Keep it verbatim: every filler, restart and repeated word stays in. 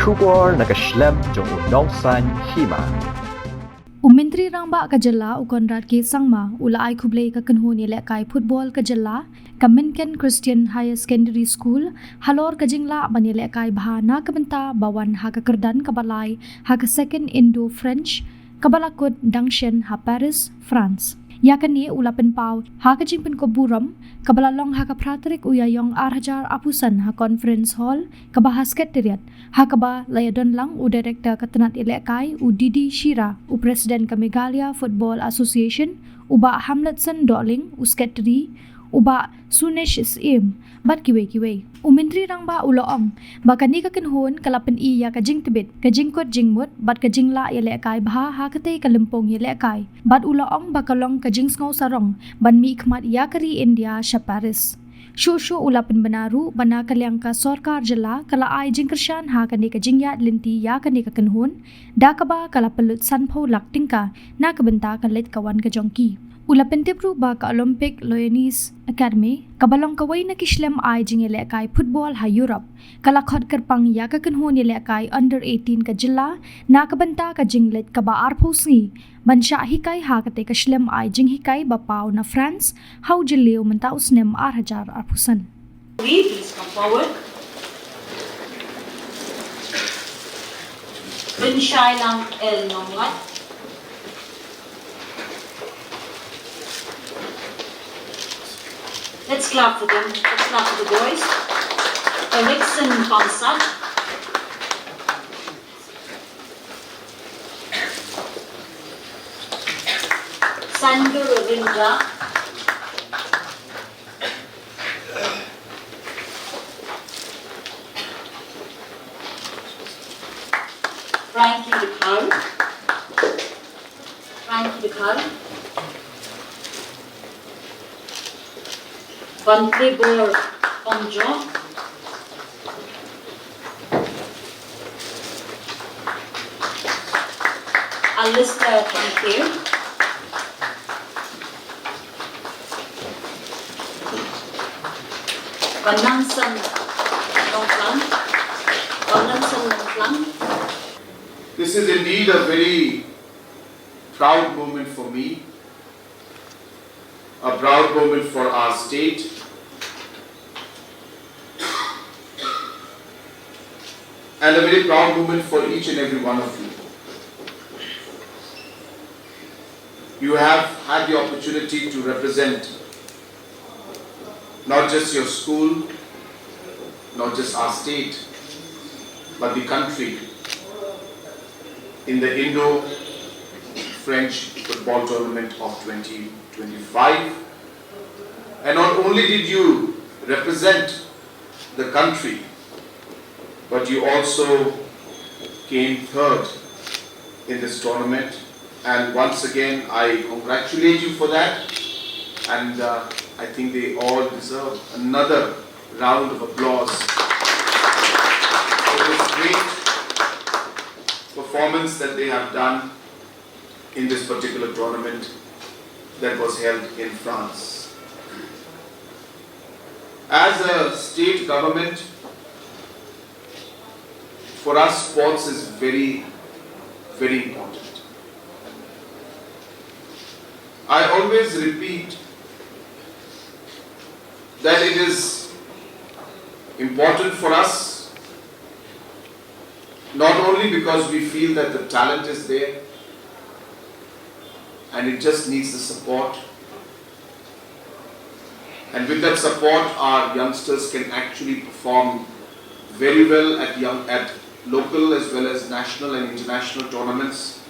Khubor na ka shlem jong u nongsan hima. U Myntri Rangbah ka jylla u Conrad K Sangma u la ai khublei ka kynhun ïalehkai football ka jylla, ka Mynken Christian Higher Secondary School, halor ka jinglah ban ïalehkai bha na ka bynta ba wan ha ka kyrdan kaba lai ha ka Second Indo-French kaba la kut dang shen ha Paris, France. Ïa kane u la pynpaw ha ka jingpynkup burom kaba la long ha ka phra tarik u Ïaïong ar hajar arphew san ha Conference Hall kaba ha Secretariat, ha kaba la ïadon lang u Director ka tnat ïalehkai u D D Shira, u President ka Meghalaya Football Association u Bah Hamletson Dohling, u Secretary u Bah Sunesh Syiem bad kiwei kiwei. U Myntri Rangbah u la ong ba kane ka kynhun ka la pyni ïa ka jingtbit, ka jingkut jingmut bad ka jinglah ïalehkai bha ha katei ka lympung ïalehkai. Bad u la ong ba ka long ka jingsngew sarong ban mihkhmat ïa ka ri India sha Paris. Shuh shuh u la pynbna ruh ba na ka liang ka sorkar jylla ka la ai jingkyrshan ha kane ka jingïaid lynti ïa kane ka kynhun, da kaba ka la pynlut sanphew lak tyngka na ka bynta ka leit ka wan ka jong ki. U la pyntip ruh ba ka Olympique Lyonnais Academy, kaba long kawei na ki shlem ai jingïalehkai football ha Europe, ka la khot kyrpang ïa ka kynhun ïalehkai under eighteen ka jylla na ka bynta ka jingleit kaba arphew sngi ban shah hikai ha katei ka shlem ai jinghikai ba paw na France ha u Jylliew mynta u snem ar hajar arphew san. Please come forward. Pynshai Lang L Nonglait. Let's clap for them. Let's clap for the boys. Erickson Khamsat. Sandra Ravindra. Frankie the Clown. Frankie the Clown. Van Tribor Ongjo. Alistair Thangkhiew. Vanlangsan Nongklang. Vanlangsan Nongklang. This is indeed a very proud moment for me, a proud moment for our state, and a very proud moment for each and every one of you. You have had the opportunity to represent not just your school, not just our state, but the country in the Indo-French football tournament of twenty twenty-five. And not only did you represent the country, but you also came third in this tournament. And once again, I congratulate you for that. And uh, I think they all deserve another round of applause for this great performance that they have done in this particular tournament that was held in France. As a state government, for us, sports is very, very important. I always repeat that it is important for us not only because we feel that the talent is there and it just needs the support, and with that support, our youngsters can actually perform very well at young, at local as well as national and international tournaments.